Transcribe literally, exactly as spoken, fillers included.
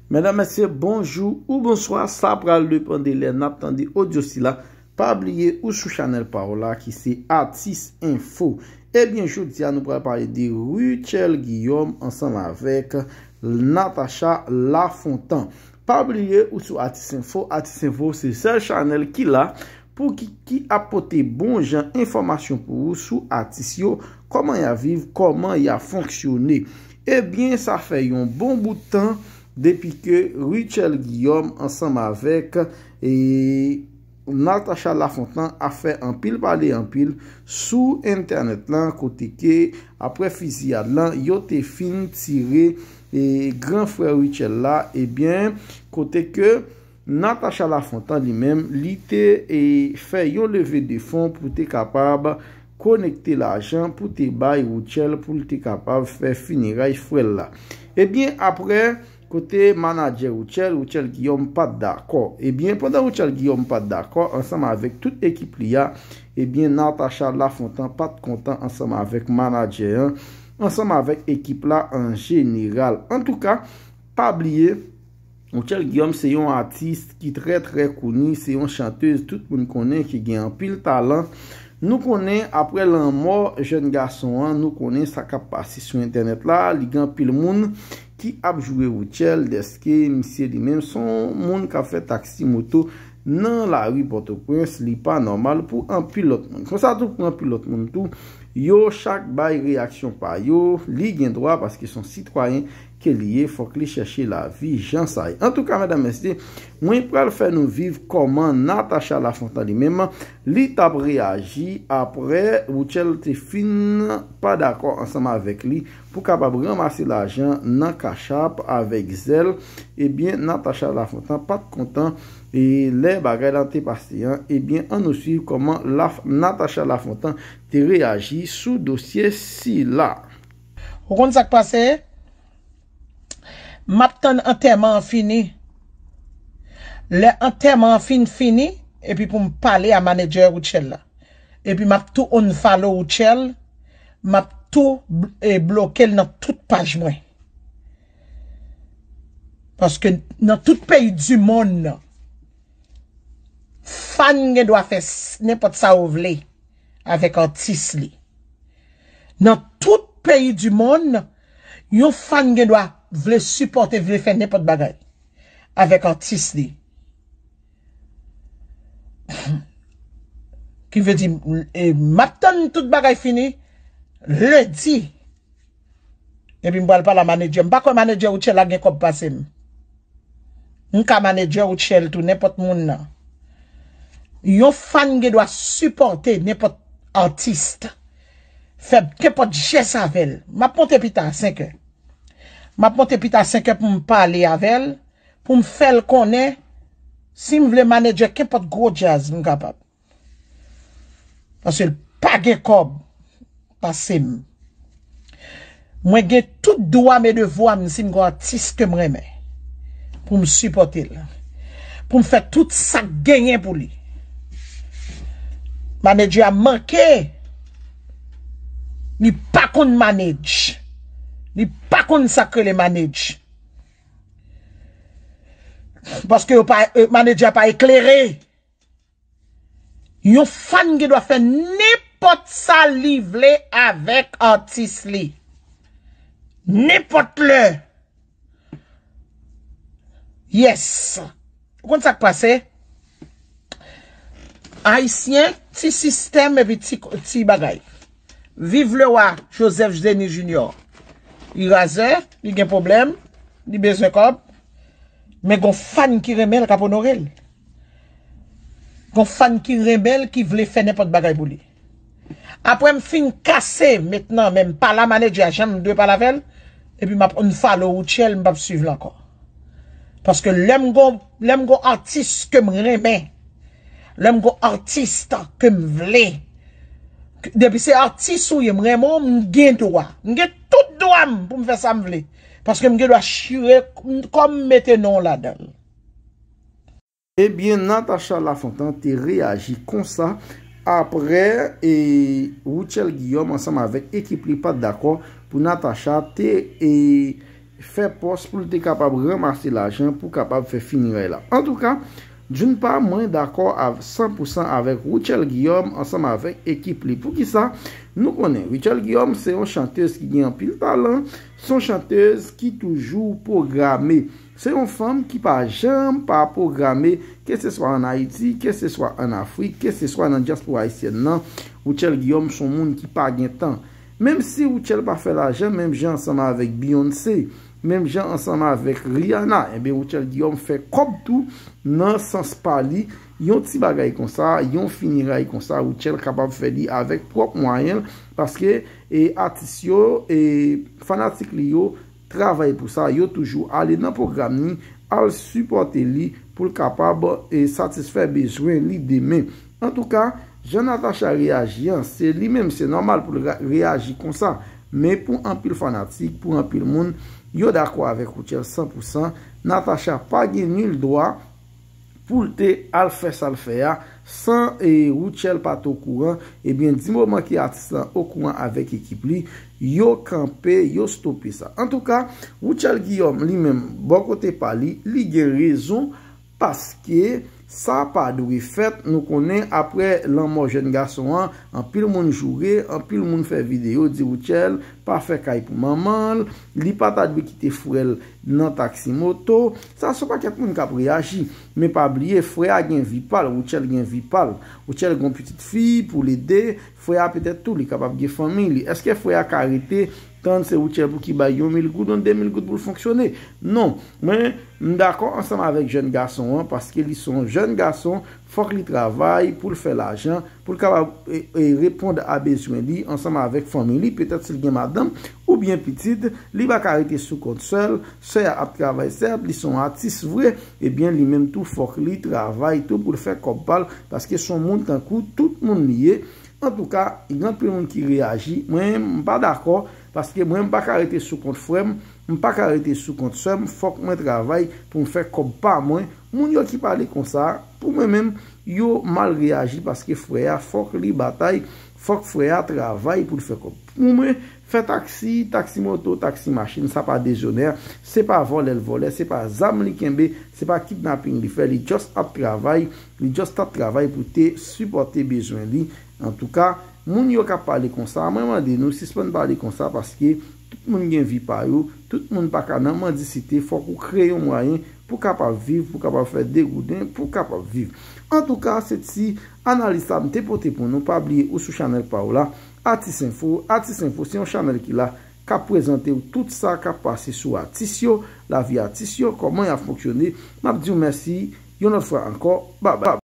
Medam, mesye, bonjou ou bonswa. Sa pral depann de lè n ap tande odyo sila. Pa bliye ou sou chanèl pa w la ki se Atis Enfo. Ebyen, jodi a nou pral pale de Rutshelle Guillaume ansanm avèk Natacha Lafontant. Pa bliye ou sou Atis Enfo. Atis Enfo se sèl chanèl ki la pou ki, ki ap pote bon jan enfòmasyon pou ou sou atis yo, kòman y ap viv, kòman y ap fonksyone. Ebyen, sa fè yon bon bout tan depi ke Rutshelle Guillaume ansanm avèk, e, Natacha Lafontant ap fè anpil pale anpil sou entènèt lan, kote ke apre fiziyad lan, yo te fin tire, e, gran frè Rutshelle la, ebyen, kote ke Natacha Lafontant li menm, li te, e, fè yon leve de fon pou te kapab konekte lajan pou te bay Rutshelle pou l te kapab fè fineray frè l la. Ebyen, apre, kote manadjè Rutshelle, Rutshelle Guillaume pa t dakò. Ebyen, pandan Rutshelle Guillaume pa t dakò, ansanm avèk tout ekip li a, ebyen, Natacha Lafontant pa t kontan ansanm avèk manadjè an, ansanm avèk ekip la an jeneral. Antouka, pa bliye, Rutshelle Guillaume se yon atis ki trè, trè koni, se yon chantez tout moun konnen ki gen anpil talan. Nou konnen, apre lanmò jèn gason an, nou konnen sa k ap pase sou entènèt la, li gen anpil moun ki ap joure Rutshelle, dèske misye li menm se yon moun k ap fè taksi moto nan lari Pòtoprens, li pa nòmal pou anpil lòt moun. Konsa tou pou anpil lòt moun tou, yo chak bay reyaksyon pa yo, li gen dwa paske se yon sitwayen ke li ye, fòk li chèche lavi jan sa ye. Antouka, medam, mesye, mwen pral fè nou viv kòman Natacha Lafontant li menm, li t ap reyaji apre Rutshelle te fin pa dakò ansanm avèk li pou kapab ranmase lajan nan Cash App avèk Zelle. Ebyen, Natacha Lafontant pa t kontan, e lè bagay la te pase an, ebyen, ann nou swiv kòman Laf-, Natacha Lafontant te reyaji sou dosye sila. Ou konn sa k pase? M ap tann antèman an fini. Lè antèman an fin fini, epi pou m pale a manedjè Rutshelle la. Epi m ap tou unfollow Rutshelle, m ap tou bl-, e, bloke l nan tout paj mwen. Paske nan tout peyi di monn, fan gen dwa fè s-, nenpòt sa yo vle avèk atis li. Nan tout peyi di monn, yon fan gen dwa vle sipòte, vle fè nenpòt bagay avèk atis li. Ki vle di, e, m ap tann tout bagay fini lendi. Epi m pral pale a manedjè. M pa kwè manedjè Rutshelle la gen kòb pase m. M ka manedjè Rutshelle tou, nenpòt moun nan. Yon fan gen dwa sipòte nenpòt atis. Fè nenpòt jès avè l. M ap monte pita a senk è. M ap monte pita a senk è pou m pale avè l, pou m fè l konnen si m vle manedjè kenpòt gwo djaz, m kapab. Paske l pa gen kòb pase m. Mwen gen tout dwa m e devwa m si m gen yon atis ke m renmen pou m sipòte l. Pou m fè tout sa k genyen pou li. Manedjè a manke. Li pa konn manage. Li pa konn sa k rele manage. Paske yo pa, e, manedjè a pa eklere. Yon fan gen dwa fè nenpòt sa li vle avèk atis li. Nenpòt lè. Yes. Ou konn sa k pase? Ayisyen, ti sistèm epi ti, ti bagay. Viv lewa Joseph Denis Junior. Li razè, li gen pwoblèm, li bezwen kòb. Men gon fan ki renmen l k ap onore l. Gon fan ki renmen l, ki vle fè nenpòt bagay pou li. Apre m fin kase, mentnan, men m pale a manedjè a jan m dwe pale avè l, epi m ap unfollow Rutshelle, m p ap swiv l ankò. Paske lè m gon, lè m gon atis ke m renmen, lè m gon atis ke m vle, depi se atis ou ye, m renmen w, m gen dwa. M gen tout dwa m pou m fè sa m vle. Paske m gen dwa chire kò m, mete non w ladan l. Ebyen, Natacha Lafontant te reyaji konsa apre, e, Rutshelle Guillaume ansanm avèk ekip li pa t dakò pou Natacha te, e, fè pòs pou l te kapab ranmase lajan pou kapab fè fineray la. Antouka, d'une part, mwen dakò a san pou san avèk Rutshelle Guillaume ansanm avèk ekip li. Poukisa? Nou konnen Rutshelle Guillaume se yon chantèz ki gen anpil talan, se yon chantèz ki toujou pwograme. Se yon fanm ki pa janm pa pwograme, keseswa ann Ayiti, keseswa ann Afrik, keseswa nan dyaspora ayisyèn nan. Rutshelle Guillaume se yon moun ki pa gen tan. Menm si Rutshelle pa fè lajan menm jan ansanm avèk Beyoncé, menm jan ansanm avèk Rihanna, enben Rutshelle Guillaume fè kòb tou nan sans pa li. Yon ti bagay konsa, yon fineray konsa, Rutshelle kapab fè li avèk pwòp mwayen l, paske e atis yo, e fanatik li yo travay pou sa, yo toujou ale nan pwogram li, al sipòte li pou l kapab e satisfè bezwen li demen. Antouka, jan Natacha reyaji an, se li menm, se nòmal pou l ra- reyaji konsa. Men pou anpil fanatik, pou anpil moun, yo dakò avèk Rutshelle san pou san. Natacha pa gen nil dwa pou l te al fè sa l fè a san e Rutshelle pa t okouran. Ebyen, di moman ke atis lan okouran avèk ekip li, yo kanpe, yo stope sa. Antouka, Rutshelle Guillaume li menm, bò kote pa li, li gen rezon paske sa pa dwe fèt. Nou konnen apre lanmò jèn gason an, anpil moun joure, anpil moun fè videyo di Rutshelle pa fè kay pou manman l, li pa ta dwe kite frè l nan taksi moto. Sa se yon pakèt moun k ap reyaji. Men pa bliye, frè a gen vi pa l, Rutshelle gen vi pa l. Rutshelle gen yon pitit fi pou l ede, frè a petèt tou li kapab gen fanmi li. Èske frè a ka rete tann se Rutshelle pou ki bay yon mil goud, yon de mil goud pou l fonksyone? Non. Mwen, m dakò ansanm avèk jèn gason an, paske li se yon jèn gason, fòk li travay pou l fè lajan, pou l kapab e, e, reponn a bezwen li ansanm avèk fanmi li, petèt si l gen madanm oubyen pitit, li pa ka rete sou kont sè l, sè a ap travay sèt, li se yon atis vre, ebyen li menm tou fòk li travay tou pou l fè kòb pa l, paske se yon moun tankou tout moun li ye. Antouka, gen anpil moun ki reyaji, mwen m pa dakò, paske mwen m pa ka rete sou kont frè m, m pa ka rete sou kont sè m, fòk mwen travay pou m fè kòb pa mwen. Moun yo ki pale konsa, pou mwen menm, yo mal reyaji paske frè a fòk li batay, fòk frè a travay pou l fè kòb. Pou mwen, fè taksi, taksi moto, taksi machin, sa pa dezonè, se pa vòlè l vòlè, se pa zam li kenbe, se pa kidnaping li fè, li just ap travay, li just ap travay pou te sipòte bezwen li. Antouka, moun yo k ap pale konsa, mwen mande nou sispann pale konsa paske tout moun gen vi pa yo, tout moun pa ka nan mandisite, fòk ou kreye yon mwayen pou kapab viv, pou kapab fè de gouden, pou kapab viv. Antouka, se ti analiz sa m te pote pou nou. Pa bliye ou sou chanèl pa w la, Atis Enfo. Atis Enfo se yon chanèl ki la k ap prezante w tout sa k ap pase sou atis yo, lavi atis yo, kòman y ap fonksyone. M ap di w mèsi yon lòt fwa ankò. Babay.